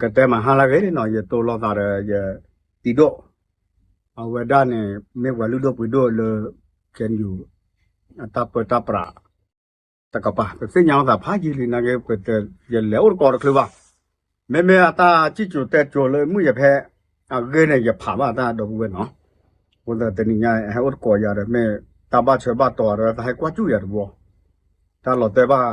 ကတဲမၤဟါလၢအဂ့ၤနီၤ, ယတိၢ်လိာ်သးဒီးယတံၤဒိၣ်, အဝဲဒၣ်န့ၣ် မ့ၢ်ပှၤလုၢ်ဒိၣ်ပှ့ၤဒိၣ်လၢ ခဲနယူၤ အတၢ်ပၢတၢ်ပြးတကပၤ, ပသ့ၣ်ညါလိာ်သးဖးယံာ်လံနာ်က့ ပတယလဲၤအိၣ်တကိးတချုးဘၣ်. မ့မ့ၢ်အတၢ်စံၣ်စိၤတဲစိၤလၢမုၢ်ယဲၢ်ဖဲအဂ့ၢ်န့ၣ် ယဖးဘၣ်တၢ်ဒီပုၢ်ဝဲၢ်နီၤ. အဃိသတးတနံၤညါ ဟဲအိၣ်တကိးယၤဒီး မ့ၢ်တၢ်ဘၣ်ဆၢဘၣ်တီၤဒီး တၢ်ဟဲကွၢ်စူၣ်ယၤတဘျီ, တၢ်လီၤတဲာ်ဘၣ်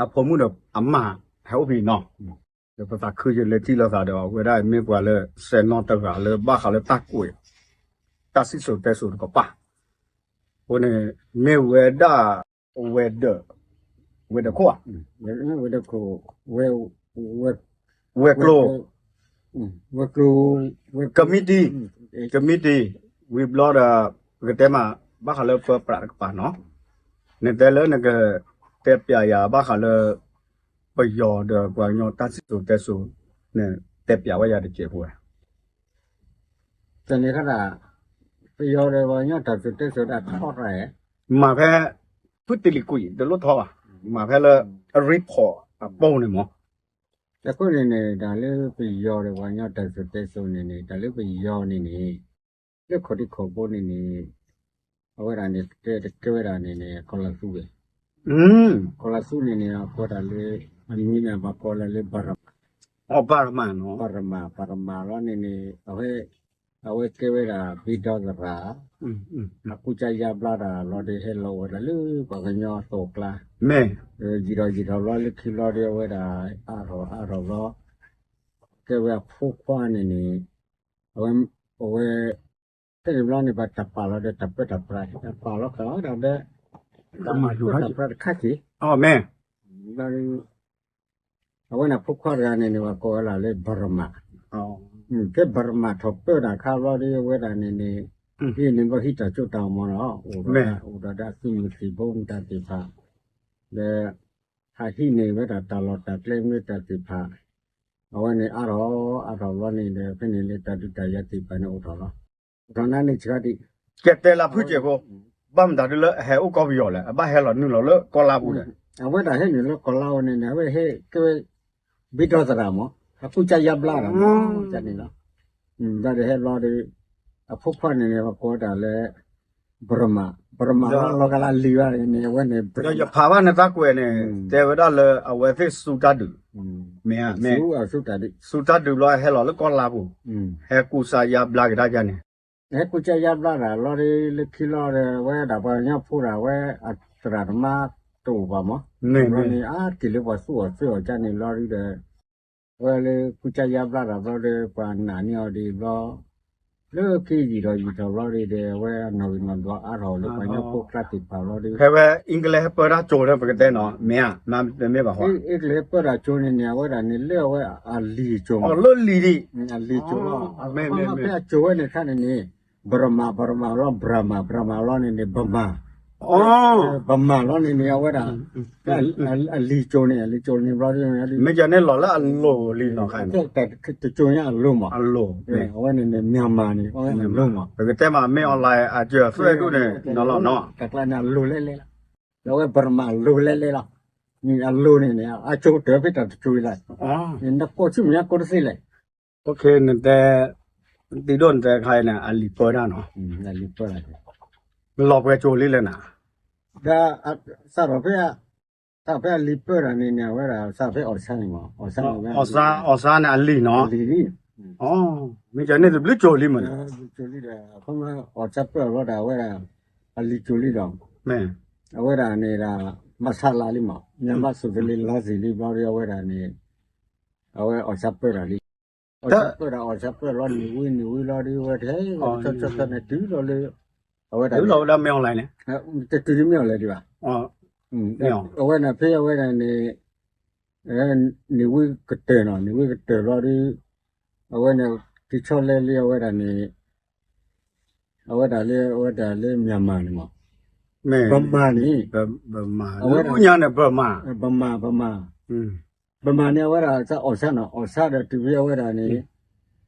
အဖိမုၣ်ဒီးအမါ ဟဲအိၣ်ဖဲအံၤနီၤ. ဒီးပသးခုယလဲၤထံၣ်လိာ်သးဒီး အဝဲဒၣ်မ့ၢ်ပှၤလၢစဲးနီၣ်တဂၤလၢဘၣ်ဃးလၢတၢ်ကွဲး တၢ်စံၣ်စိၤတဲစိၤတကပၤ. အဃိန့ၣ် မ့ၢ်ဝဲဒၣ် ဝဲၤဒၢး, ဝဲၤဒၢးခိၣ်ဧါ, ဝဲၤဒၢးခိၣ်, ဝဲၤကျိၤ, ဝဲၤကျိၤ, ကမံးတံ, ကမံးတံ, ဝံၤဘျီဒီး ပကတဲမး ဘၣ်ဃးလၢပၢပြးတကပၤနီၤ. နတဲလၢနက တဲပျးယၤဘၣ်ဃးလၢ ပယီၤဒီးပှၤကညီတၢ်စံၣ်စိၤတဲစိၤန့ၣ် တဲပျးဝဲယၤတစဲးဖိဝဲ တန့ၣ်ခါဒၣ် ပယီၤဒီးပှၤကညီတၢ်စံၣ်စိၤတဲစိၤဒၣ်ထီၣ်ရၣ်, မၤဖဲ ဖုတလံၤကွံာ်တလိၣ်ထီဘၣ်, မၤဖဲလၢ အ report အပူၤန့ၣ်မး. အဃိန့ၣ်န့ၣ် တၢ်လၢပယီၤဒီးပှၤကညီတၢ်စံၣ်စိၤတဲစိၤန့ၣ်န့ၣ် တၢ်လၢပယီၤန့ၣ်န့ၣ် လၢခိၣ်ဒံခိၣ်ဖိန့ၣ်န့ၣ် အဝဲဒၣ်န့ၣ် တဲတကဲဝဲဒၣ်န့ၣ်န့ၣ် ကီၢ်လၤသူဝဲ, ကီၢ်လၤသူန့ၣ်န့ၣ် အကိးတၢ်လၢ အမံၤန့ၣ် ဘၣ်ကိးလၢ ဘၣ်ရမး, ဘၣ်ရမး, ဘၣ်ရမးလီၤန့ၣ်န့ၣ် အဝဲ အဝဲကဲဝဲဒၣ် ဘံဒီသရၣ် အကူစါယါဘျါတၢ်လီၤဒီး ဟဲလီၤဝဲဒၣ်လၢပှၤကညီအသိးအကျါ, ယံာ်ထီၣ်ယံာ်ထီၣ်ဘျီလၢခံဘျီဒီး အဝဲဒၣ်အါထီၣ်အါထီၣ်ဘျီ ကဲဝဲအဖိခွါန့ၣ်န့ၣ် အဝဲ အဝဲ ဖဲန့ၣ်ဘျီန့ၣ် ပှၤတၢ်ပာ်လီၤဒီးတၢ်ပၢတၢ်ပြး တၢ်ပာ်လီၤဃာ်လီၤဒၣ်ဒီး တၢ်ပၢတၢ်ပြးတခါက့ၤ, အဝဲန့ၣ်ဖိခွါတဂၤန့ၣ်န့ၣ် ပှၤကိးဝဲဒၣ်လၢ ဘၣ်ရမး, ဖဲဘၣ်ရမးထီၣ်ပၢတၢ်ခါဘျီဒီး အဝဲဒၣ်န့ၣ်န့ၣ် ဟံးန့ၢ်ဘၣ်ဟံးတၢ်စိတၢ်ကမီၤလီၤ, အိၣ်ဒီး အိၣ်ဒီးဒၣ်သုးမုၢ်သံၣ်ဘိမတၤသ့ၣ်တဖၣ်, ဒီး ဟးဟံးန့ၢ်ဝဲဒၣ်တၢ်လီၢ်တၢ်ကျဲမ့ၢ်တၢ်သ့ၣ်တဖၣ်, အဝဲန့ၣ်အါထီၣ်အါထီၣ်ဘျီန့ၣ်ဒီး ဖဲန့ၣ်လၢတၢ်ဒုးတၢ်ယၤသ့ၣ်တဖၣ်န့ၣ်အိၣ်ထီၣ်လီၤ. အိၣ်ထီၣ်နၤန့ၣ်ဆှါဒံး, ကဲတဲလၢဖုၣ်စဲးဖိ, ဘၣ်မတၤဒုလၢအဟဲအိၣ်ကီၢ်ပယီၤလဲၣ်, အဘၣ်ဟဲလီၤနုာ်လီၤလၢကီၢ်လါပူၤဒီး, အဝဲဒၣ်ဟဲနုာ်လၢကီၢ်လါပူၤန့ၣ်န့ၣ် အဝဲဟဲကဲဝဲ ဘံဒီသရၣ်မး အကူစါယါဘျါတၢ်မး န့ၣ်လီၤ. ဘျီဒီးဟဲဘျီဒီး အဖိခွါန့ၣ်န့ၣ် ပှၤကိးတၢ်လၢ ဘြၤမၤ, ဘြၤမၤလီၤ လီၤဂာ်လၢအလံၤဘၣ်န့ၣ် အဝဲန့ၣ် ဒီးယဖးဘၣ်နသးကွဲးန့ၣ် တဲဝဲဒၣ်လၢအဝဲသ့ၣ်စူၢ်တၢ်ဒုး, မ့ၢ်ဧါ, မ့ၢ်, စူၢ်တၢ်ဒုး, စူၢ်တၢ်ဒုးဘျီဟဲလီၤလၢကီၢ်လါပူၤ, ဟဲကူစါယါဘျါကဒါကန့ၣ်, ဟဲကူစါယါဘျါတၢ်လီၤဒီး လၢခံလီၤဒီး အဝဲဒၣ်ပှၤကညီဖိဒၣ်ဝဲ အသရၣ်သမါတအိၣ်ဘၣ်မး, န့ၣ်ဘျီန့ၣ် အါတက့ၢ်လၢပှၤသူၣ်အီၣ်သးအီၣ်ကန့ၣ်လီၤဒီး အဝဲလၢကူစါယါဘျါတၢ်ဘျီဒီး ပှၤနာ်န့ၢ်အီၤဒံးဘျီ, လၢခံယံာ်ထီၣ်ယံာ်ထီၣ်ဘျီဒီး အဝဲအနီၣ်ဂံၢ်နီၣ်ဒွးအါထီၣ်လၢပှၤကညီဖိကျါသ့ၣ်တဖၣ်ဘျီဒီး, ဖဲဝဲအ့ကလံးဟဲပၢတၢ်ကၠိၤလၢပကတဲနီၤ မ့ၢ်ဧါ, မ့ၢ်ဘၣ်ဟီ, အ့ကလံးဟဲပၢတၢ်ကၠိၤန့ၣ်န့ၣ် အဝဲဒၣ်န့ၣ်လၢအဝဲအလံၤကၠိၤ, လၢလံၤဒံး, အလံၤကၠိၤလီၤ, ဖဲအကၠိၤဝဲန့ၣ်ခါန့ၣ်န့ၣ် ဘြၤမၤ, ဘြၤမၤလီၤ ဘြၤမၤ, ဘြၤမၤလီၤန့ၣ်န့ၣ် ဘမၤ, ဘမၤလီၤန့ၣ်န့ၣ် အဝဲဒၣ် အလံၤကၠိၤန့ၣ် အလံၤကၠိၤန့ၣ်ဘျီဒီး မ့ၢ်ကန့ၣ်လီၤလၢအလိၤလံနီၤ, တကၠိၤညါအလိၤမး, အဝဲန့ၣ်န့ၣ် မြန်မာန့ၣ် အဝဲန့ၣ်အလိၤမး, ပကတဲမး မ့ၢ် online အကၠိၤအသွဲၣ်ဒိၣ်န့ၣ် နီၤလီၤနီၤ, တၢ်ကျါန့ၣ်အလိၤလဲၣ်လဲၣ်လီၤ, အဝဲဘြၤမၤအလိၤလဲၣ်လဲၣ်လီၤ, အလိၤန့ၣ်န့ၣ် အကၠိၤတၢ်ဖဲတၢ်တကၠိၤလီၤ, နကိးဆူမဲာ်ညါကိးတသ့လဲၣ် OK နတဲ, တံၤဒိၣ်နတဲခါအံၤန့ၣ် အလံၤပၢတၢ်နီၤ, လီၤပှဲၤကၠိၤလံလဲၣ်နၤ, ဒီး စးထီၣ်ဖဲ, စးထီၣ်ဖဲအလံၤပၢတၢ်န့ၣ်န့ၣ် အဝဲဒၣ် စးထီၣ်ဖဲအီၣ်ဆါန့ၣ်မး, အီၣ်ဆါန့ၣ်, အီၣ်ဆါန့ၣ်အလံၤနီၤ, မ့ၢ်ကန့ၣ်တဘျုးကၠိၤလံမး, ကၠိၤလံဒီး အီၣ်ဆါပၢၢ်လီၤဒီး အဝဲဒၣ် အလံၤကၠိၤလံဒီး, အဝဲဒၣ်န့ၣ်ဒီး မၤဆါလးလံမး, ညါဘၣ်ဆိၣ်သလ့ၤလါစ့ၢ်လံဘျီဒီး အဝဲဒၣ်န့ၣ် အဝဲအီၣ်ဆါပၢၢ်တၢ်လံ, အီၣ်ဆါပၢၢ်တၢ် အီၣ်ဆါပၢၢ်လီၤ နံၤဝံၤနံၤဝံၤလီၤဒီး အဝဲတဟဲ ဆီဆီဆီန့ၣ် တုၤလီၤလၢ အဝဲဒၣ် တုၤလီၤဝဲဒၣ်မ့ၢ် online န့ၣ်, တတုၤတမ့ၢ် online ဒံးဘၣ်, အဝဲန့ၣ်ဖဲအဝဲဒၣ်န့ၣ် နံၤဝံၤကတၢၢ်နီၤ, နံၤဝံၤကတၢၢ်လီၤဒီး အဝဲန့ၣ် ကဆီလဲလံအဝဲဒၣ်န့ၣ် အဝဲဒၣ်လၢ အဝဲဒၣ်လၢ မြန်မာ န့ၣ်မး, ဗမာန့ၣ်, အဝဲဒၣ် ဗမာ, ဗမာ, ဗမာန့ၣ် အဝဲဒၣ် အီၣ်ဆါနီၤ, အီၣ်ဆါဒီးတုၤဖဲအဝဲဒၣ်န့ၣ်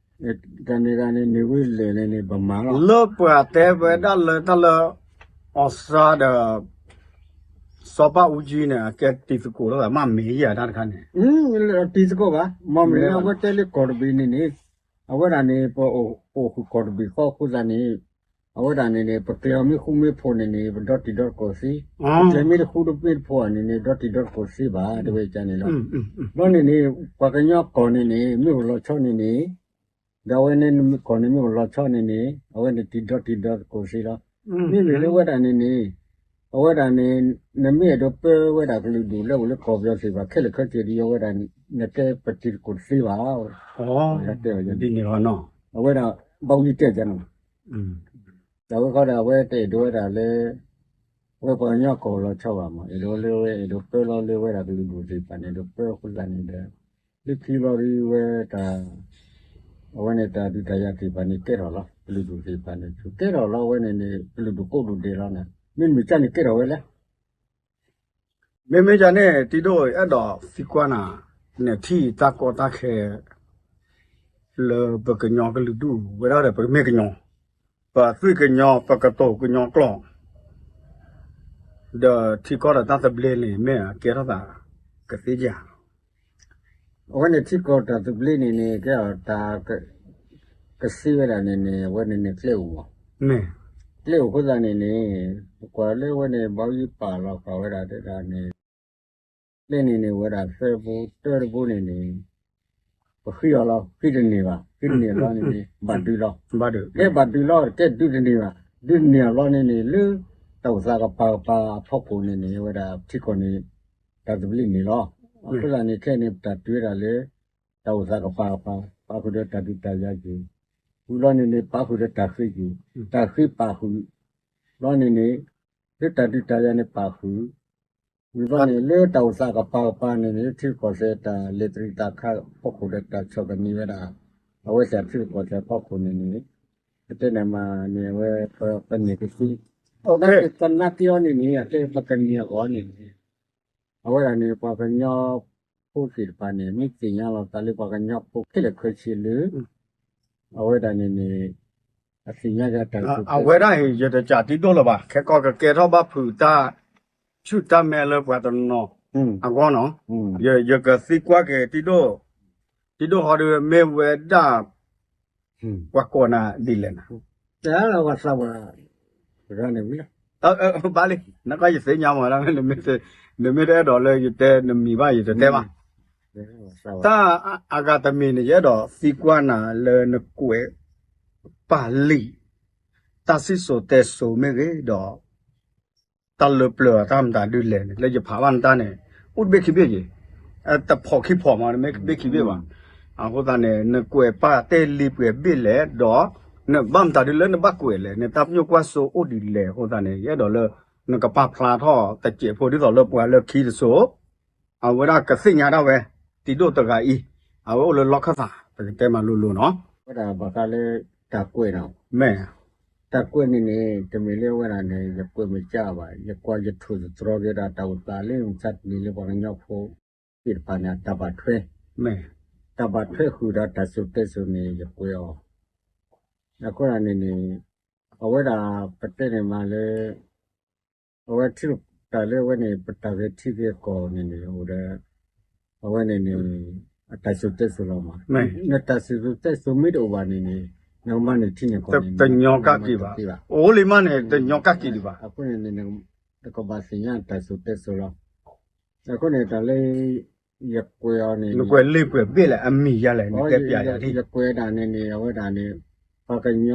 တၢ်န့ၣ်ဂၤန့ၣ် နံၤဝံၤလဲၣ်န့ၣ်န့ၣ် ဗမာလီၤ, လၢပှၤတဲဝဲဒၣ်လၢတၢ်လၢ အီၣ်ဆါဒီး စီၤပၢ်အူကၠံန့ၣ် အကဲတံၤသကိးလိာ်သး မ့ၢ်မ့ၢ်ယၤတၢ်တခါန့ၣ်, တံၤသကိးဘၣ်, မ့ၢ်မ့ၢ်လၢအဝဲတဲလၢကီၢ်တဘ့ၣ်န့ၣ်န့ၣ်, အဝဲဒၣ်န့ၣ် ပအိၣ်ဃုာ်ကီၢ်တဘ့ၣ်ဃီအဃိသတးန့ၣ်, အဝဲဒၣ်န့ၣ်န့ၣ် ပကျဲၤအီၤမ့ၢ်ဃူမ့ၢ်ဖိးန့ၣ်န့ၣ် ပဒီတံၤဒီသကိးသ့, ပကျဲၤမ့ၢ်တဃူတမ့ၢ်တဖိးန့ၣ်န့ၣ် ဒီတံၤဒီသကိးသ့ဘၣ် တဝဲကန့ၣ်လီၤ. ဘျီန့ၣ်န့ၣ် ပှၤကညီကီၢ်န့ၣ်န့ၣ် မ့ၢ်အိၣ်လီၤဆီန့ၣ်န့ၣ်, ဒီးအဝဲန့ၣ်နမ့ၢ်ကီၢ်န့ၣ်မ့ၢ်အိၣ်လီၤဆီန့ၣ်န့ၣ် အဝဲန့ၣ်တံၤဒီတံၤဒီသကိးသ့လီၤ. မ့မ့ၢ်လၢဝဲဒၣ်န့ၣ်န့ၣ်, အဝဲဒၣ်န့ၣ် နမ့ၢ်အဲၣ်ဒိးပၢဝဲဒၣ်ကလုာ်ဒူၣ်လၢအိၣ်လၢကီၢ်ပယီၤသ့ၣ်တဖၣ် ခဲလၢာ်ခဲဆ့ဒီး အဝဲဒၣ်န့ၣ် နကဲပတံၤသကိးတသ့ဘၣ်, တဲဝဲဒ်န့ၣ်လီၤနီၤ. အဝဲဒၣ် ဘၣ်ဝံၤတဲကနီၤ, တၢ်ဝဲခီဒီး အဝဲတအဲၣ်ဒိးဝဲဒၣ်လၢ အဝဲပှၤကညီကီၢ်လီၤဆီဘၣ်မး, အဲၣ်ဒိးလၢဝဲအဲၣ်ဒိးပၢလီၤလၢဝဲဒၣ်ကလုာ်ဒူၣ်သ့ၣ်တဖၣ်န့ၣ် အဲၣ်ဒိးပၢဃိသတးန့ၣ်ဒီး လၢခံဘျီဒ်ဝဲတၢ် အဝဲန့ၣ်တၢ်ဒုးတၢ်ယၤသ့ၣ်တဖၣ်န့ၣ် ကဲထီၣ်လီၤ. ကလုာ်ဒူၣ်သ့ၣ်တဖၣ်န့ၣ် ကဲထီၣ်လီၤ အဝဲန့ၣ်န့ၣ် ကလုာ်ဒူၣ်ကိးဒူၣ်ဒဲးလီၤန့ၣ် မ့မ့ၢ်ကန့ၣ်ကဲထီၣ်ဝဲလဲၣ်. မ့မ့ၢ်ကန့ၣ် တံၤဒိၣ်အဲၣ်ဒိးသံကွၢ်နၤ, နထံၣ်တၢ်ကီတၢ်ခဲ လၢပကညီကလုာ်ဒူၣ်ဝဲဒၣ်ဒီး ပကမ့ၢ်ကညီ, ပသွံၣ်ကညီ ပကတိၤကညီကျိာ်, ဒီးထံကီၢ်ဒီးတၢ်သဘျ့န့ၣ် မ့ၢ်အကဲထီၣ်သးကသ့ဧါ. အဝဲန့ၣ်ထံကီၢ်တၢ်သဘျ့န့ၣ်န့ၣ် ကဲအီၤတၢ် ကသ့ဝဲဒၣ်န့ၣ်န့ၣ် အဝဲန့ၣ်န့ၣ်ကျဲအိၣ်မး, ကျဲအိၣ်အဃိသတးန့ၣ်န့ၣ် ပကွၢ်လၢအဝဲန့ၣ် ဘၣ်ယံပာ်လီၤဃာ်ဝဲဒၣ်တဲဒၣ်န့ၣ် ကျဲန့ၣ်န့ၣ် ဝဲဒၣ်သၢဘိတၢတဘိန့ၣ်န့ၣ် ပဃံအီၤလီၤ, ဃံတန့ၢ်ဘၣ်, ဃံတန့ၢ်အဘျီန့ၣ်န့ၣ် ဘၣ်ဒုးလီၤ. ကဲဘၣ်ဒုးလီၤ ကဲဒုးတန့ၢ်ဘၣ်, ဒုးတန့ၢ်အဘျီန့ၣ်န့ၣ် လၢတၢ်အိၣ်သးကပၤကပၤအဖီခိၣ်န့ၣ်န့ၣ် အဝဲဒၣ်ထံကီၢ်န့ၣ် တၢ်သဘျ့န့ၣ်လီၤ. အဃိသတးန့ၣ် ခဲအံၤန့ၣ် ပတၢ်တုၤဝဲဒၣ်လၢ တၢ်အိၣ်သးကပၤကပၤ ပာ်ဃုာ်ဒီးတၢ်ဒုးတၢ်ယၤက့ၤ, ဝံၤဘျီန့ၣ်န့ၣ် ပာ်ဃုာ်ဒီးတၢ်ဃ့က့ၤ, တၢ်ဃ့ပာ်ဃုာ်, ဘျီန့ၣ်န့ၣ် လၢတၢ်ဒုးတၢ်ယၤန့ၣ် ပာ်ဃုာ်, ဝံၤဘျီန့ၣ် လၢတၢ်အိၣ်သးကပၤကပၤန့ၣ်န့ၣ် ထံရူၢ်ကီၢ်သဲးတၢ်လဲၤတရံးတၢ်ခးဖီခိၣ်ဒီးတၢ်ဆီၣ်သနံးဝဲဒၣ် အဝဲသ့ၣ်ထံရူၢ်ကီၢ်သဲးဖီခိၣ်န့ၣ်န့ၣ် ပတဲန့ၣ်မးန့ၣ် အဝဲပန့ၢ်ကသ့, သနာ်က့အီၤန့ၣ်န့ၣ် အတဲပကန့ၢ်အဂီၢ်န့ၣ်န့ၣ် အဝဲဒၣ်န့ၣ် ပှၤကညီဖိသ့ၣ်တဖၣ်န့ၣ် မ့ၢ်သ့ၣ်ညါလီၤသးလၢပှၤကညီဖိခဲလၢာ်ခဲဆ့လၢ အဝဲဒၣ်န့ၣ်န့ၣ် အသ့ၣ်ညါဒၣ်တၢ် အဝဲဒၣ်အံၤ ယတကးတံၤဒိၣ်လၢၤဘၣ်, ခဲကီၢ်ကကဲထီၣ်ဘၣ်ဖုးတၢ် ဆူၣ်တၢ်မဲလၢပှၤတနီၤအဂီၢ်နီၤ, ယကသံကွၢ်က့ၤ တံၤဒိၣ်ဃီဒီး မ့ၢ်ဝဲဒၣ် ပှၤကိးနၤဒ်လဲၣ်န့ၣ်, တၢ်လၢပှၤသးပှၢ်တဂၤန့ၣ်ဝံၤလီၤ, ဘၣ်လံ, နကယသ့ၣ်ညါမးဒၣ်, နမ့ၢ်တအဲၣ်ဒိးလၢယတဲနမံၤဘၣ် ယတတဲဘၣ်, တၢ်အဂၤတမံၤန့ၣ် ယအဲၣ်ဒိးသံကွၢ်နၤလၢနကွဲးပာ်လံာ် တၢ်စံၣ်စိၤတဲစိၤမ့ၢ်ဂ့ၤဒီး တၢ်လၢပျၢၤတၢ်မတၤဒုးလဲၣ်န့ၣ် လၢယဖးဘၣ်နတၢ်န့ၣ် အိၣ်တဘ့ၣ်ခံဘ့ၣ်ယံၤ, တဖီၣ်ခံဖီၣ်မး နမ့ၢ်ဘ့ၣ်ခံဘ့ၣ်ဘၣ်, အဃိသတးန့ၣ် နကွဲးပာ်တဲလံာ်ပှဲၤဘ့ၣ်လဲၣ်ဒီး နဘၣ်မတၤဒုးလၢနဘၣ်ကွဲးလဲၣ်, နတၢ်ပညိၣ်ကွၢ်စိအိၣ်ဒ်လဲၣ်အဃိသတးန့ၣ် ယအဲၣ်ဒိးလၢ နကပာ်ဖျါထီၣ်တစဲးဖိဒ်သိးလၢပှၤလၢခံတစိၤ အဝဲဒၣ်ကသ့ၣ်ညါဒၣ်ဝဲ တံၤဒိၣ်တဂၤအံၤ အဝဲအိၣ်လၢလီၢ်ခၢၣ်သး ပကတဲမးလိၤလိၤနီၤ, ဝဲဒၣ်ဘၣ်ဃးလၢတၢ်ကွဲးနီၤ, မ့ၢ် တၢ်ကွဲးန့ၣ်န့ၣ် တမ့ၢ်လၢဝဲဒၣ်န့ၣ် ယကွဲးမ့ၢ်ကၢဘၣ်, ယကွၢ်ယထိၣ်သတြီၤက့ၤဒၣ်တၢ်အိၣ်သးလၢမုၢ်ဆါတနံၤလၢပှၤကညီဖိသ့ၣ်တဖၣ်န့ၣ် အတၢ်ဘၣ်ထွဲ, မ့ၢ် တၢ်ဘၣ်ထွဲဃုာ်ဒီးတၢ်စိၤတဲစိၤန့ၣ် ယကွဲးအီၤ, အဃိသတးန့ၣ်န့ၣ် အဝဲဒၣ်ပတဲန့ၣ်မးလၢ အဝဲထံၣ်တၢ်လၢအဝဲန့ၣ် ပတၢ်ဂဲၤထံဂဲၤကီၢ်န့ၣ်န့ၣ် အိၣ်ဒီး အဝဲန့ၣ်န့ၣ် အတၢ်စိၤတဲစိၤလီၤမး, နတၢ်စိၤတဲစိၤမ့ၢ်တအိၣ်ဘၣ်န့ၣ်န့ၣ် နကမၤန့ၢ်ထံန့ၣ်ကီၢ်န့ၣ် တညီကၣ်က့ၤဘၣ်, အိၣ်လံမးန့ၣ် တညီကၣ်က့ၤဒံးဘၣ်, အဃိန့ၣ်န့ၣ် နကဘၣ်သ့ၣ်ညါတၢ်စိၤတဲစိၤလီၤ, အဃိန့ၣ်တၢ်လၢ ယကွဲးအီၤန့ၣ် နကွဲးလံာ်ပှဲၤဘ့ၣ်လဲၣ် အမံၤယၤလဲၣ် နတဲပျးယၤဒ် ယကွဲးဒၣ်န့ၣ်န့ၣ် အဝဲဒၣ်န့ၣ် ပှၤကညီ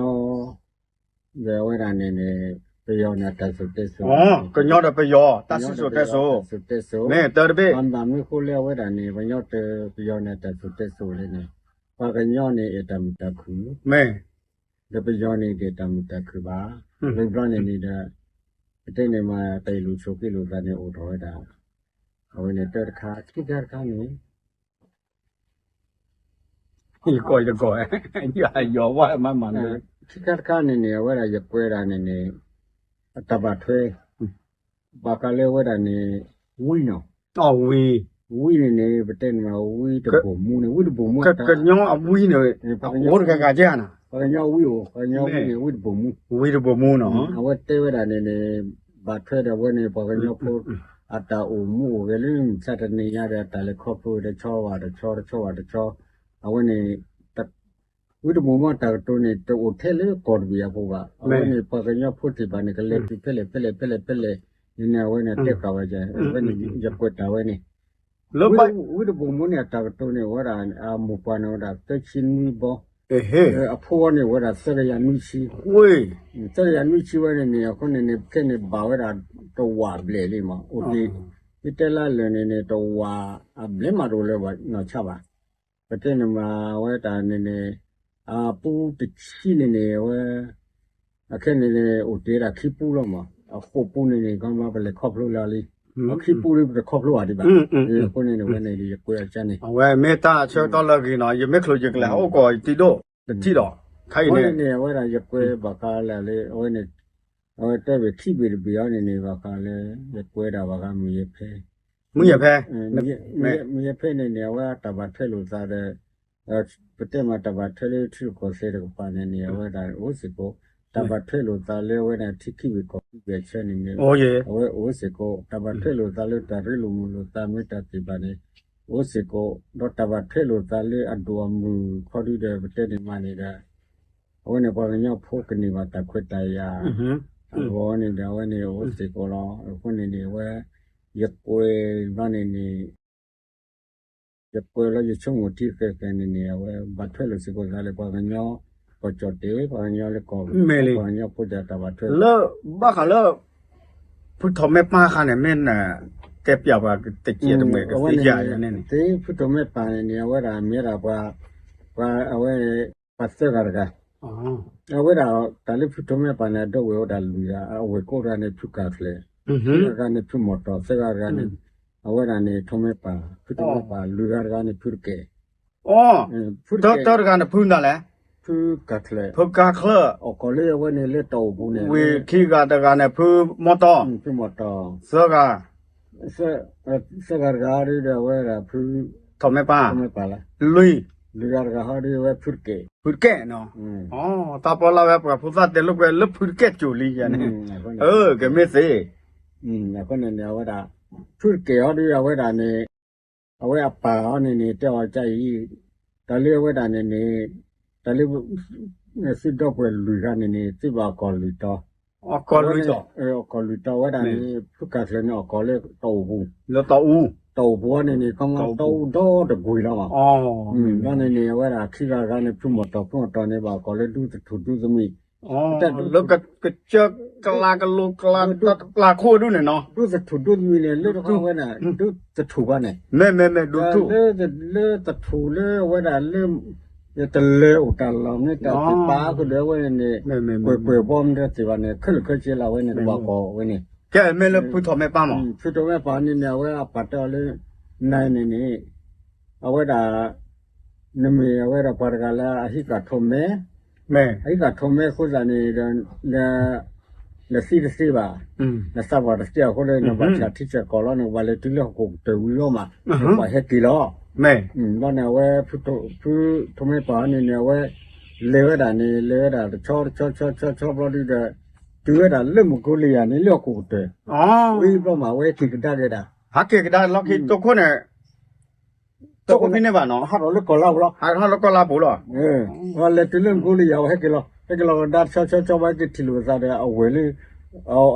ဒီးအဝဲဒၣ်န့ၣ်န့ၣ် ပယီၤန့ၣ် တၢ်စိၤတဲစိၤ, ကညီဒီးပယီၤ တၢ်စံၣ်စိၤတဲစိၤ, တၢ်စိၤတဲစိၤ, မ့ၢ်တၢ်တဘ့ၣ်, မ့ၢ်မ့ၢ်ဃိလၢအဝဲဒၣ်န့ၣ် ပယီၤတ ပယီၤန့ၣ်တၢ်စိၤတဲစိၤလၢန့ၣ် ပှၤကညီန့ၣ်အဲၣ်တၢ်မုာ်တၢ်ခုၣ်, မ့ၢ် ဒီးပယီၤန့ၣ်ဒဲးတၢ်မုာ်တၢ်ခုၣ်ဘၣ်, လၢဘျီန့ၣ်န့ၣ်ဒီး ပတဲန့ၣ်မး တၢ်အံၤလူၤဆိးက့လိာ်သးန့ၣ်အိၣ်ထီၣ်ဝဲဒၣ်, အဝဲန့ၣ်တၢ်တခါ ခံခါတခါန့ၣ် ယကိးယတကိး, ယယီၤဝဲမးမး, ခံခါတခါန့ၣ်န့ၣ် အဝဲဒၣ်ယကွဲးဒၣ်န့ၣ်န့ၣ် အတၢ်ဘၣ်ထွဲ ဘၣ်ဃးလၢအဝဲဒၣ်န့ၣ် ဝံနီၤ, ဝံန့ၣ်န့ၣ် ပတဲန့ၣ်မး ဝံတဘိၣ်မူန့ၣ် ဝံတဘိၣ်မူ, ကညီအဝံန့ၣ် အိၣ်တဂၤဂၤကဲဧါန့ၣ်, ပှၤကညီဝံအိၣ် ပှၤကညီဝံန့ၣ် ဝံတဘိၣ်မူ, ဝံတဘိၣ်မူနီၤ, အဝဲတဲဝဲဒၣ်န့ၣ်န့ၣ် ဘၣ်ထွဲဒီးအဝဲန့ၣ် ပှၤကညီဖိ အတၢ်အိၣ်မူအိၣ်ဂဲၤလၢမုၢ်ဆါတနံၤညါဒီး တၢ်လဲၤခီဖျိဝဲတဆီဘၣ်တဆီ တဆီဘၣ်တဆီ အဝဲန့ၣ် ဝံတဘိၣ်မူအတၢ်ကတိၤန့ၣ် တအိၣ်ထဲလၢကီၢ်တဘ့ၣ်အပူၤဘၣ်. အဝဲန့ၣ် ပှၤကညီဖိသ့ၣ်တဖၣ်န့ၣ် ကလဲၤတုၤဖဲလဲၣ်ဖဲလဲၣ်ဖဲလဲၣ်ဖဲလဲၣ်န့ၣ် အဝဲန့ၣ်တဲဃာ်ဝဲ အဝဲန့ၣ် ယကွဲးတၢ်ဝဲန့ၣ် ဝံတဘိၣ်မူန့ၣ် အတၢ်ကတိၤန့ၣ် အဝဲဒၣ် အမိၢ်ပှၢ်န့ၣ်ဝဲဒၣ် သၢဆံနွံဘီ, အဖိန့ၣ်ဝဲဒၣ် သၢကယၤနွံဆံ, သၢကယၤနွံဆံဝဲန့ၣ်န့ၣ် အဃိန့ၣ်န့ၣ် ခဲန့ၣ်ဘၣ်ဝဲဒၣ် တဝာ်ဘျဲၣ်လံမး အိၣ်တ့ၢ်, ယတဲလၢလၢာ်န့ၣ်န့ၣ် တဝာ်အဘျဲၣ်မးတအိၣ်လၢၤဘၣ်နီၢ်ဆါဘၣ်. ပတဲန့ၣ်မးဝဲတၢ်န့ၣ်န့ၣ် အပူတဆံန့ၣ်န့ၣ် အဝဲ အခဲန့ၣ်န့ၣ် အိၣ်တ့ၢ်ဒၣ်ခံပူလီၤမး, အဃိးပူန့ၣ်န့ၣ် ခီမးပလဲၤခီဖျိလၢအီၤလံ, အခံပူလံပတခီဖျိဘၣ်ဒံးဘၣ်, အဃိန့ၣ်န့ၣ် ဝဲန့ၣ်ယကွဲးအီၤကန့ၣ်, အဝဲမ့ၢ်တၢ်ဆၢကတီၢ်လၢအဂ့ၤနီၤ, ယမ့ၢ်ချိးယကလဲၤဟးအိၣ်ကီးယတံၤဒိၣ်, တထံၣ်ဒီး, ခဲအံၤန့ၣ် အဝဲဒၣ်ယကွဲးဘၣ်ဃးလၢလၢ အဝဲန့ၣ် အဝဲတဲဝဲခံဘ့ၣ်တဘ့ၣ်အီၤန့ၣ်န့ၣ် ဘၣ်ဃးလၢ ယကွဲးဒၣ်ဘၣ်ဃးမုၢ်ယဲၢ်ဖဲ မုၢ်ယဲၢ်ဖဲ, မုၢ်ယဲၢ်ဖဲန့ၣ်န့ၣ် အဝဲတၢ်ဘၣ်ထွဲလိာ်သးဒီး ပတဲမးတၢ်ဘၣ်ထွဲလၢထံရူၢ်ကီၢ်သဲးတကပၤန့ၣ်န့ၣ် အဝဲဒၣ်အိၣ်စ့ၢ်ကီး, တၢ်ဘၣ်ထွဲလိာ်သးလၢအဝဲဒၣ်ထံခံဘ့ၣ်ကီၢ်ခံဘ့ၣ်အဆၢန့ၣ်န့ၣ် အဝဲအိၣ်စ့ၢ်ကီး, တၢ်ဘၣ်ထွဲလိာ်သးလၢတၢ်ရ့လိာ်မုာ်လိာ်သးမ့ၢ်တၢ်သ့ၣ်တဖၣ်န့ၣ် အိၣ်စ့ၢ်ကီး, ဒီးတၢ်ဘၣ်ထွဲလိာ်သးလၢအဒိၣ်အမုၢ်ခီဒုဒီး ပတဲန့ၣ်မးန့ၣ်ဒီး အဝဲန့ၣ်ပှၤကညီဖိကန့ၢ်ဘၣ်တၢ်ခွဲးတၢ်ယာ်အဂီၢ်န့ၣ်ဒီး အဝဲန့ၣ်အိၣ်စ့ၢ်ကီးလီၤ. အဃိန့ၣ်န့ၣ် အဝဲ ယကွဲးဘျီန့ၣ်န့ၣ် ယကွဲးလီၤယဆိကမိၣ်ထံဃဲၤဃဲၤန့ၣ်န့ၣ် အဝဲဘၣ်ထွဲလိာ်စ့ၢ်ကီးသးလၢပှၤကညီ ကီၢ်ကၠီၣ်တဲာ် ပှၤကညီလၢကီၢ် ပှၤကညီဖိတၢ်ဘၣ်ထွဲ လၢဘၣ်ဃးလၢ ဖုထီၣ်မဲပၢ်ခါန့ၣ် မ့ၢ်နတဲပျးပှၤကသ့ၣ်ညါတမံၤကသ့ၣ်ညါန့ၣ်န့ၣ် ဖုထီၣ်မဲပၢ်န့ၣ်န့ၣ် အဝဲဒၣ်မ့ၢ်ဒၣ်ပှၤ ပှၤအဝဲ ပှၤသၢဂၤတဂၤ အဝဲဒၣ်တၢ်လၢဖုထီၣ်မဲပၢ်န့ၣ် အဒိဝဲၢ်အိၣ်ဒၣ်လွံၢ်ဂၤ, အဝဲၢ်ကိးတဂၤန့ၣ် ဖုကၢ်ချၢၣ်, သၢဂၤတဂၤန့ၣ် ဖုမီၢ်တီၢ်, သၢဂၤတဂၤန့ၣ် အဝဲဒၣ်န့ၣ် ထီၣ်မဲပၢ်, ဖုထီၣ်မဲပၢ်, လွံၢ်ဂၤတဂၤန့ၣ် ဖုတကဲၣ်, ဖုတကဲၣ်, တၢတဂၤန့ၣ် ဖုမတၤလဲၣ်, ဖုကၢ်ချၢၣ်, ဖုကၢ်ချၢၣ်, အီၣ်ကီၢ်လၢအဝဲန့ၣ်လၢတၢ်အိၣ်ပူၤန့ၣ်, ဝံၤခံဂၤတဂၤန့ၣ် ဖုမီၢ်တီၢ်, ဖုမီၢ်တီၢ်, သၢဂၤ သၢဂၤတဂၤဒီး အဝဲဒၣ်ဖု ထီၣ်မဲပၢ်, လွံၢ်, လွံၢ်ဂၤတဂၤဟီဒီး အဝဲဖုတကဲၣ်, ဖုတကဲၣ်နီၤ, တၢ်ပီလၢဝဲပှၤဖိသၣ်တဲလိာ်ကွဲလၢဖုတကဲၣ်ကၠိလံယၤန့ၣ်, ကမ့ၢ်သ့, အဃိန့ၣ်န့ၣ် အဝဲဒၣ် ဖုတကဲၣ်ဟီဒီး အဝဲဒၣ်န့ၣ် အဝဲအပၢ်အီၤန့ၣ်န့ၣ် တဲအီၤကါအံၤ, တၢ်လၢအဝဲဒၣ်န့ၣ်န့ၣ် တၢ်လၢ သုဒီပုၢ်ဝဲၢ်လွံၢ်ဂၤန့ၣ်န့ၣ် သုဘၣ်အီၣ်ကီၢ်လွံၢ်တီၤ, အီၣ်ကီၢ်လွံၢ်တီၤ, အီၣ်ကီၢ်လွံၢ်တီၤဝဲဒၣ်န့ၣ် ဖုကၢ်ချၢၣ်န့ၣ် အီၣ်ကီၢ်လၢတၢ်အိၣ်ပူၤ, လၢတၢ်အိၣ်, တၢ်အိၣ်ပူၤအီၤန့ၣ်န့ၣ် ခီမီတၢ်အိၣ်ဒီတကွံာ်လီၤ, ဘျီန့ၣ်န့ၣ် အဝဲဒၣ်ခံဂၤတဂၤန့ၣ် ဖုမီၢ်တီၢ် ဖုမီၢ်တီၢ်န့ၣ် ဘၣ်အီၣ်ကီၢ်လၢဒူသထူၣ်ဒူသမံး, လၢကစၢၢ်ကလၤကလိၤကလၤတပျၢ်ခိၣ်ဒူၣ်န့ၣ်နီၤ, ဒူသထူၣ်ဒူသမံးန့ၣ် လၢတခီဝဲဒၣ် ဒူသထူၣ်ဘၣ်န့ၣ်, မ့မ့မ့ၢ်ဒူသထူၣ်, လၢသထူၣ်လၢအဝဲဒၣ်လၢ တလၢအိၣ်တၢ်လီၢ်မ့ၢ်တၢ်သ့ၣ်ပာ်အဃိဒီး အဝဲန့ၣ်န့ၣ် ကွဲးကွဲးဘီမ့ၢ်တၢ်သ့ၣ်ဘၣ်န့ၣ် ခဲလၢာ်ခဲဆ့လၢအဝဲန့ၣ် ကဘၣ်ကီၢ်ဝဲန့ၣ်, ကဲမ့ၢ်လၢဖုထီၣ်မဲပၢ်မး, ဖုထီၣ်မဲပၢ်န့ၣ်န့ၣ် အဝဲအပၢ်တဲအီၤလၢ နၤန့ၣ်န့ၣ် အဝဲဒၣ် နမ့ၢ်အဝဲဒၣ်ပှၤတဂၤလၢအဟံးဃာ်ထီၣ်မဲ, အဟံးဃာ်ထီၣ်မဲအဃိသတးန့ၣ်ဒီး နသံတသ့ဘၣ်, နသးပှၢ်တသ့အဃိလၢ နဘၣ်ဆှၢထံဆှၢကီၢ်လီၤ, နကဘၣ်လဲၤတုၤလၢဟီၣ်ခိၣ်ကတၢၢ်ဝံၤလီၤမး, နဘၣ်ဟဲက့ၤလီၤ, ဘျီန့ၣ် အဝဲဖုထီၣ်မဲပၢ်န့ၣ်န့ၣ် အဝဲလဲၤဝဲဒၣ်န့ၣ် လဲၤဝဲဒၣ်တဆီတဆီဆီဆီဆီဘျီဒုဒီး တုၤဝဲဒၣ်လၢမၢ်ကိလံယၤန့ၣ် လၢဟီၣ်ခိၣ်ကတၢၢ်, ဝံၤဘျီမး အဝဲဟဲက့ၤကဒါက့ၤဒၣ်, ဟဲက့ၤကဒါလီၢ်ခံတိခိၣ်န့ၣ် တိခိၣ်ဖဲန့ၣ်ဘၣ်နီၤ, ဟးထီၣ်လၢကီၢ်လါပူၤလီၤ, ဟးထီၣ်လၢကီၢ်လါပူၤလီၤ, လဲၤတုၤလၢမၢ်ကိလံယၤ အဝဲဟဲက့ၤလီၤ, ဟဲက့ၤလီၤကဒါတဆီဆီဆီဘျီ ဟဲက့ၤထံၣ်လိာ်သးဒီး အဝဲၢ်လၢ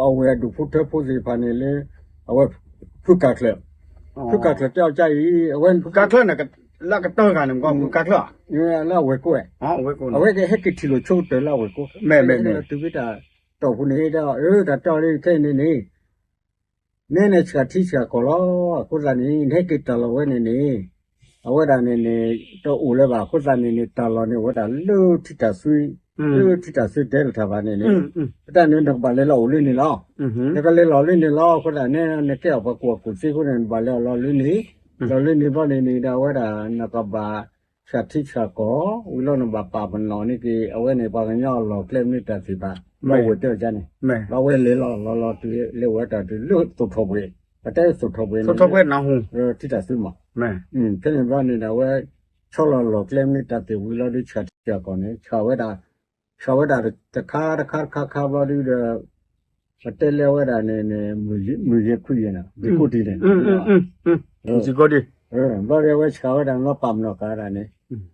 အဝဲၢ်အဒူၣ်ဖိထၢဖိသ့ၣ်တဖၣ်န့ၣ်လၢ အဝဲ ဖုကၢ်ချၢၣ်, ဖုကၢ်ချၢၣ်တဲအီၤကါအံၤ အဝဲ ဖုကၢ်ချၢၣ်န့ၣ် လၢအကတၢၢ်ဂၤန့ၣ် မ့ၢ်ဖုကၢ်ချၢၣ်, လၢအဝဲၢ်ကိးဝဲ, အဝဲကဟဲက့ၤထံၣ်လိာ်ဆိကတၢၢ်လၢအဝဲၢ်ကိး, မ့ၢ်မ့ၢ်တုၤဖဲတၢ်တီၢ်ပူၤန့ၣ် တဲအီၤ အၢ တၢ်တဲအီၤလၢခဲအံၤန့ၣ်န့ၣ် နဲနဆှၢထံဆှၢကီၢ်လီၤ, အဃိသတးန့ၣ် နဟဲက့ၤတၢ်လီၢ်ဝဲန့ၣ်န့ၣ် အဝဲဒၣ်န့ၣ်န့ၣ် တအိၣ်လၢၤဘၣ်, အဃိသတးန့ၣ်န့ၣ် တၢ်လီၢ်န့ၣ်အိၣ်ဝဲဒၣ်လၢထံတၢ်သွံ, လၢထံတၢ်သွံတဲလၢတၢ်ဘၣ်န့ၣ်န့ၣ်, အတၢ်န့ၣ် နကဘၣ်လဲၤလီၤအိၣ်လၢန့ၣ်လီၤ, နကလဲၤလီၤလၢန့ၣ်လီၤ, အဃိသတးန့ၣ် နကဲအီၣ်ပှၤကူၣ်ဘၣ်ကူၣ်သ့အဃိန့ၣ် နဘၣ်လဲၤအီၣ်လီၤလၢန့ၣ်, လီၤလၢန့ၣ်ဘျီန့ၣ်န့ၣ်ဒီး အဝဲဒၣ်နကဘၣ် ဆှၢထံဆှၢကီၢ်, ဝံၤလီၤနဘၣ်ပာ်ပနီၣ်န့ၢ်က့ၤ အဝဲန့ၣ်ပှၤကညီအလီၢ်ကျဲမ့ၢ်တၢ်သ့ၣ်တဖၣ်, ဘၣ်ဝဲတဲအီၤန့ၣ်, ဘၣ်ဝဲလဲၤလီၤလီၤလီၤတုၤလဲၤဝဲတၢ်တုၤလၢသိၣ်ထီၣ်ပှဲၤ, ပတဲသိၣ်ထီၣ်ပှဲၤန့ၣ်, သိၣ်ထီၣ်ပှဲၤနၢ်ဟူ, ထံတၢ်သွံမး, ဖဲန့ၣ်ဘျီန့ၣ်ဒီး အဝဲ ဆီလီၤလီၢ်ကျဲမ့ၢ်တၢ်သ့ၣ်ဝံၤလီၤဒုး ဆှၢထံဆှၢကီၢ်န့ၣ် ဆှၢဝဲဒၣ်, ဆှၢဝဲဒၣ်တခါတခါတခါခါဘျီဒုးဒီး ပတဲလၢအဝဲဒၣ်န့ၣ် မုၢ်ယဲၢ်ခွံယဲၢ်န့ၣ် ဒံကိးဒံန့ၣ်, ဒံကိးဒံ, ဘျီဒီးအဝဲဆှၢဝဲဒၣ်န့ၣ် လီၤပာ်မနီၣ်ဃာ်ဝဲဒၣ်န့ၣ်,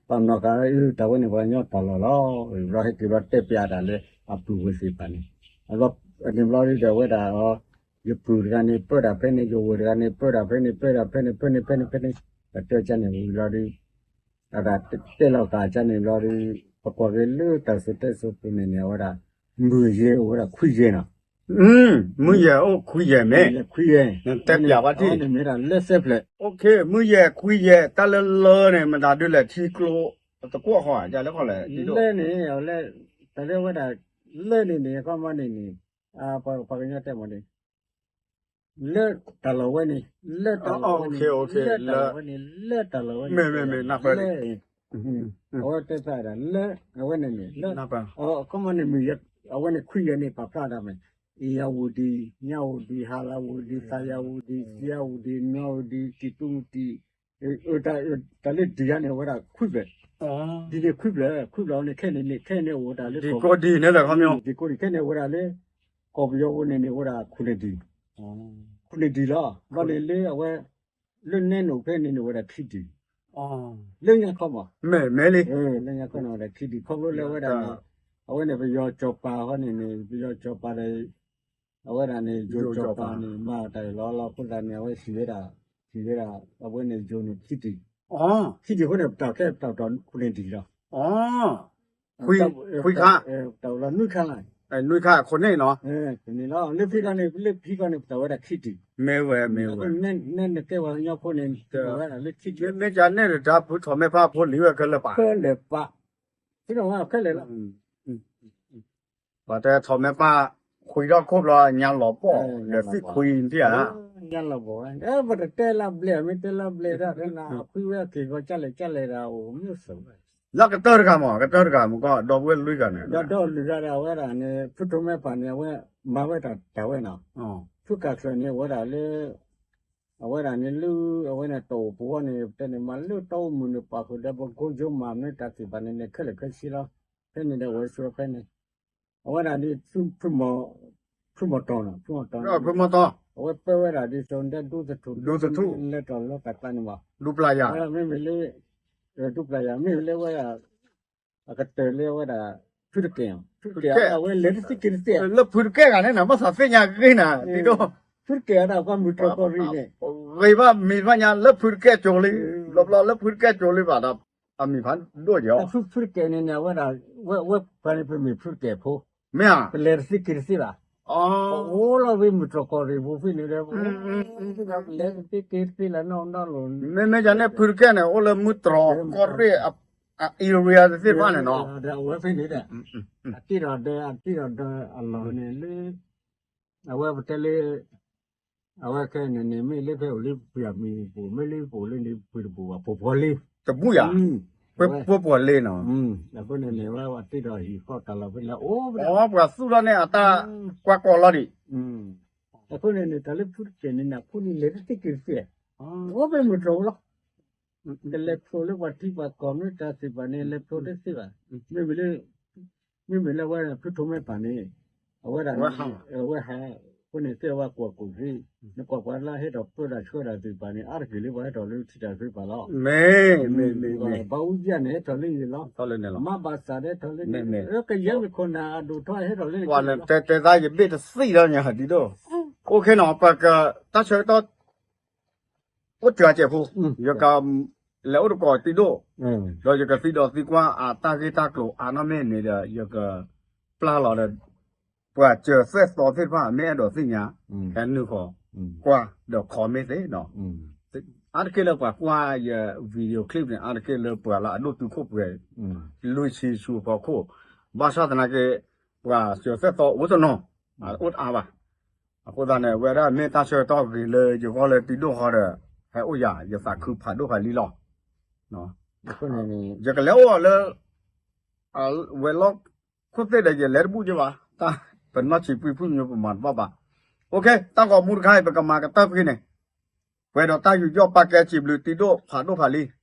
ပာ်မနီၣ်ဃာ် တၢ်ဝဲန့ၣ် ပှၤကညီတၢ်လီၢ်လီၤ, ဘျီဟဲက့ၤဘျီတဲပျးတၢ်လၢအပုၢ်ဝဲၢ်သ့ၣ်တဖၣ်န့ၣ်, အဘျီန့ၣ်ဘျီဒီးအဝဲဒၣ် ယပုၢ်တဂၤန့ၣ် ပၢတၢ်ဖဲန့ၣ်, ယဝဲၢ်တဂၤန့ၣ် ပၢတၢ်ဖဲန့ၣ်, ပၢတၢ်ဖဲန့ၣ် ဖဲန့ၣ် ဖဲန့ၣ် ဖဲန့ၣ်, ပတဲကန့ၣ်ဝံၤဘျီဒီး အတၢ်တဲလီၤဃာ်ကန့ၣ်ဘျီဒီး ပကွၢ်က့ၤလၢတၢ်စံၣ်တဲစိၤပူၤန့ၣ်န့ၣ် အဝဲဒၣ် မုၢ်ယဲၢ်အိၣ်ဝဲဒၣ်ခွံယဲၢ်နီၤ, မုၢ်ယဲၢ်အိၣ်ခွံယဲၢ်မ့ၢ်, ခွံယဲၢ်, နတဲပျးဘၣ်ထံၣ်န့ၣ် မ့ၢ်ဒၣ်လၢစဲဖျၢၣ်, မုၢ်ယဲၢ်ခွံယဲၢ် တၢ်လၢလၢန့ၣ် မတၤဒုလဲၣ် ထံကျိ သကွီၢ်ဃီ ဒ်လဲၣ်ဃီလဲၣ်, လၢန့ၣ် တၢ်လၢဝဲဒၣ် လၢန့ၣ်န့ၣ် အခီမီန့ၣ်န့ၣ် ပှၤကညီတဲမီၤန့ၣ် လၢတၢ်လီၢ်ဝဲန့ၣ်, လၢတၢ်လီၢ်ဝဲန့ၣ်, လၢတၢ်လီၢ်ဝဲန့ၣ်, လၢတၢ်လီၢ်ဝဲန့ၣ်, အဝဲတဲဖျါဒၣ်လၢ အဝဲန့ၣ်န့ၣ် လၢ အခီမီန့ၣ်မ့ၢ် အဝဲန့ၣ်ခွံယဲၢ်န့ၣ် ပာ်ဖျါဒၣ်မ့ၢ် အ့ၣ်ယၤဝူၤဒံး, ညါဝူၤဒံး, ဟါလၤဝူၤဒံး, သးယၤဝူၤဒံး, စံယၤဝူၤဒံး, နီၢ်ဝူၤဒံး, တံတူမူတံ, တၢ်လၢဒံးယၤန့ၣ် အဝဲဒၣ်ခွံဖျၢၣ်, ဒ်န့ၣ်ခွံဖျၢၣ်, ခွံဖျၢၣ်န့ၣ် ခဲန့ၣ်န့ၣ် ခဲန့ၣ်အိၣ်ဝဲဒၣ်လၢ ဒံးကိးဒံးန့ၣ် ခဲန့ၣ်အိၣ်ဝဲဒၣ်လၢ ကီၢ်ပယီၤပူၤန့ၣ်န့ၣ် အိၣ်ဝဲဒၣ်ခိၣ်နၢ်ဒံး, ခိၣ်နၢ်ဒံးလီၤ, ဘျီန့ၣ်လၢအဝဲ လၢနဲနိၣ်ဖဲန့ၣ်န့ၣ် အိၣ်ဝဲဒၣ်ခံဒံး, လၢညါခီမး, လၢညါခီန့ၣ် အိၣ်ဝဲဒၣ်ခံဒံး ခီဖျိလၢအဝဲဒၣ်န့ၣ်, အဝဲန့ၣ်ပယီၤစီၤပၤဃီန့ၣ်န့ၣ် ပယီၤစီၤပၤဒီး အဝဲဒၣ်န့ၣ် ယိၤစီၤပၤန့ၣ် မၤတၢ်အၢၣ်လီၤလီၤအဃိသတးန့ၣ် အဝဲဟံးဝဲဒၣ်, ဟံးဝဲဒၣ် အဝဲန့ၣ်ယိၤန့ၣ်ခံဒံး, ခံဒံးအဃိန့ၣ် ပတၢ်ခဲပတၢ်တီခိၣ်နၢ်ဒံးလီၤ, ခွံခါ, တၢ်လီၤနွံခါလီၤ, နွံခါခိၣ်နၢ်နီၤ, န့ၣ်လီၤ လၢဖံကီၢ်န့ၣ် လၢဖံကီၢ်န့ၣ် ပတၢ်ဝဲဒၣ်ခံဒံး, မ့ၢ်ဝဲ မ့ၢ်ဝဲ, နဲနကဲပှၤကညီဖိန့ၣ် တၢ်ဝဲဒၣ်လၢခံဒံး, မ့ၢ်ကန့ၣ်တၢ်ဖုထီၣ်မဲာ်ဖးဖိလံၤဝဲခဲလၢာ်ပာ်, ခဲလၢာ်ပာ်, ဖုထီၣ်မဲာ်ခဲလၢာ်လီၤ ပှၤတဲထီၣ်မဲာ်ဖး ခွံထီၣ်ခိၣ်ဘျီ ညါလီၤပှီၢ် ဒီးသံခွံထံၣ်ဧါ, ညါလီၤပှီၢ်ဝဲ ပတတဲလၢဘျဲၣ် မ့ၢ်တဲလၢဘျဲၣ်ဒၣ် တဲနၤ အခွံဝဲအက့ၢ်ဂီၤကၢ်လဲၣ်ကၢ်လဲၣ်ဒၣ် အိၣ်မုၢ်စၢၤဝဲ, လၢကတၢၢ်တဂၤမး ကတၢၢ်တဂၤမးကီၢ် ဒီပုၢ်ဝဲၢ်လွံၢ်ဂၤန့ၣ် ဒီပုၢ်ဝဲၢ်လွံၢ်ဂၤဒီး အဝဲဒၣ်န့ၣ် ဖုထီၣ်မဲာ်ဖးန့ၣ် အဝဲမၤဝဲဒၣ်တၢ်ဝဲနီၤ, ဖုကၢ်ချၢၣ်န့ၣ် အဝဲဒၣ်လၢ အဝဲဒၣ်န့ၣ်လၢ အဝဲန့ၣ်တအိၣ်ပူၤဝဲန့ၣ် ပတဲန့ၣ် မၤလၢတၢ်အိၣ်မုာ်န့ၣ် ပာ်ဃုာ်ဒီးပကိယိမၤမ့ၢ်တၢ်သ့ၣ်တဖၣ်န့ၣ်န့ၣ် ခဲလၢာ်ခဲဆ့လီၤ, ဖဲန့ၣ်ဒီးဝဲဆိဖဲန့ၣ်, အဝဲဒၣ်န့ၣ် ဖုမီၤတီၤနီၤ ဖုမီၤတီၤ ဖုမီၤတီၤ အဝဲပၢဝဲဒၣ်ဒ်သိး ဒူသထူၣ် ဒူသထူၣ် လဲၤထီၣ်လၢတၢ်ကျါန့ၣ်မး ဒူပျၢ်ယၤ မ့မ့ၢ်လၢ ဒူပျၢ်ယၤ မ့မ့ၢ်လၢဝဲဒၣ် အကတၢၢ်လၢဝဲဒၣ် ဖုတကဲၢ် ဖုတကဲၢ် အဝဲလဲၤတသ့က့ၤတသ့ လၢဖုတကဲၢ်ဂၤန့ၣ် ဘၣ်သးသ့ၣ်ညါဂ့ၤနၤ ဒ်သိး ဖုတကဲၢ်အတၢ်ပှၤမုၢ်တြီၢ်ကီၢ်ရ့ၣ်န့ၣ် ဂ့ၤဘၣ်မံၤတဖၣ်ညါ လၢဖုတကဲၢ်ကၠိလံ ဘျီဘျီလၢဖုတကဲၢ်ကၠိလံဘၣ်ဒီး အမံၤဖးဒိၣ်က့ၤအီၤ ဖုတကဲၢ်န့ၣ်န့ၣ် အဝဲဒၣ် ဝဲပှၤန့ၣ် ပမ့ၢ်ဖုတကဲၢ်ဖိ မ့ၢ်ဧါ ပလဲၤတသ့က့ၤတသ့ဘၣ် အိၣ်လီၤဝဲမုၢ်တြီၢ်ကီၢ်ရ့ၣ်ပူၤဖဲန့ၣ်ဒီး လဲၤတသ့က့ၤတသ့လၢနီၢ်နီၢ်လိၤ မ့မ့ၢ်ယၤန့ၣ် ဖုတကဲၢ်န့ၣ် အိၣ်လၢမုၢ်တြီၢ်ကီၢ်ရ့ၣ် အ area တသ့ၣ်တဖၣ်န့ၣ်နီၤ ဒီးအဝဲဖဲန့ၣ်ဒီး အတ့ထီၣ်ဒီး အတ့ထီၣ်ဒီးအလီၢ်န့ၣ်လၢ အဝဲပတဲလၢ အဝဲခဲအံၤန့ၣ်န့ၣ် မ့ၢ်လၢဖဲအိၣ်လၢပှၤမံၤပူၤ မ့ၢ်လၢပအိၣ်လၢန့ၣ် ပှၤတဘူၣ်ဘၣ် ပှၤပှၤလ့ တဘူၣ်ယၤ ပှၤပှၤလ့နီၤ အဃိန့ၣ်န့ၣ် ဝဲဝဲတ့ထီၣ်ဟံၣ်ဃီတၢ်လီၢ်ဖဲလဲၣ် အိၣ်ပှၤသူၣ်ထီၣ်န့ၣ် အတၢ်ကွၢ်ကီၢ်လီၤဒံး အဃိန့ၣ်န့ၣ် တၢ်လၢဖုတကဲၢ်န့ၣ် အခိၣ်န့ၣ်လဲၤတသ့က့ၤတသ့ အိၣ်ဖဲမုၢ်တြီၢ်လီၤ ကလဲၤဖျိလၢပှၤထံပှၤကီၢ်မ့ၢ်တၢ်သ့ၣ်တဖၣ်န့ၣ် လဲၤဖျိတသ့ဘၣ် မ့မ့ၢ်လၢ မ့မ့ၢ်လၢအဝဲဖုထီၣ်မဲာ်ဖးန့ၣ် အဝဲဒၣ် အဝဲဟး အဃိန့ၣ်သ့ၣ်ဝဲကွၢ်ကိၣ်သ့ နကွၢ်ပှၤလၢဟဲထီၣ်ပၢတၢ်ဆှၢတၢ်သ့ၣ်တဖၣ်န့ၣ် အါတက့ၢ်လၢပှၤဟဲထီၣ်လၢထံတၢ်သ့ၣ်တဖၣ်လီၤ မ့ၢ် မ့ၢ် မ့ၢ် ဘၣ်အူကၠၣ်န့ၣ် ဟဲထီၣ်လၢယံၤလီၤ မၤဘၣ်စၢ်ဒၣ်ဟဲထီၣ်လၢန့ၣ် ကယဲၢ်မ့ၢ်ခိၣ်နၢ်အဒိၣ်ထီၣ်ဟဲထီၣ်လၢန့ၣ် တဲတဲသးယဘ့ၣ်တသံၣ်ဒီးညါဒ်ဒိၣ် အိၣ်ခ့နီၤ ပကတၢ်ဆၢကတီၢ် အိၣ်စှၤစဲးဖိ ယကလဲၤအိၣ်တကိးတံၤဒိၣ် ဒီးယကသံဒီးသံကွၢ်အတၢ်ဂ့ၢ်တၢ်ကျိၤအါနီၢ်မ့ၢ်န့ၣ်ဒီး ယကပျၢ်လီၤဒီး ပှၤစၢၤသွဲၣ်သီသ့ၣ်တဖၣ် မ့ၢ်အဲၣ်ဒိးသ့ၣ်ညါ ဟဲနုာ်ဃီ ကွၢ်ဒီး comment သ့ၣ်နီၤ အါတက့ၢ်လၢပှၤကွၢ်ယ video clip န့ၣ် အါတက့ၢ်လၢပှၤလၢအဒိၣ်တုာ်ခိၣ်ပှဲၤ လွံၢ်ဆံဆူအဖီခိၣ် ဘၣ်ဆၣ်သနာ်က့ ပှၤစၢၤသွဲၣ်သီအိၣ်တနီၤ အိၣ်တအါဘၣ် အဃိသတးန့ၣ် ဝဲဒၣ်မ့ၢ်တၢ်ဆၢကတီၢ်ဂ့ၤလၢယဂီၢ်လၢတံၤဒိၣ်ဃီဒီး ဟဲအိၣ်ယၤ ယသးခုဖးဒိၣ်ဖးလံလီၤ. ယကလဲၤအိၣ်အီၤလၢ ဝဲၤလီၢ်ခိၣ်သ့ၣ်ဒီး ယလဲၤတဘူၣ်က့ဘၣ်, ပနီၢ်ဆံးပှံဖုၣ်ညိပမၤတဘၣ်ဘၣ်. တၢ်ဂီၤမူတခါအံၤ ပကမၤကတၢၢ်ဖဲန့ၣ်, ပှဲၤဒီးတၢ်ယူးယီၣ်ပာ်ကဲစံးဘျုးတံၤဒိၣ်ဖးဒိၣ်ဖးလံ.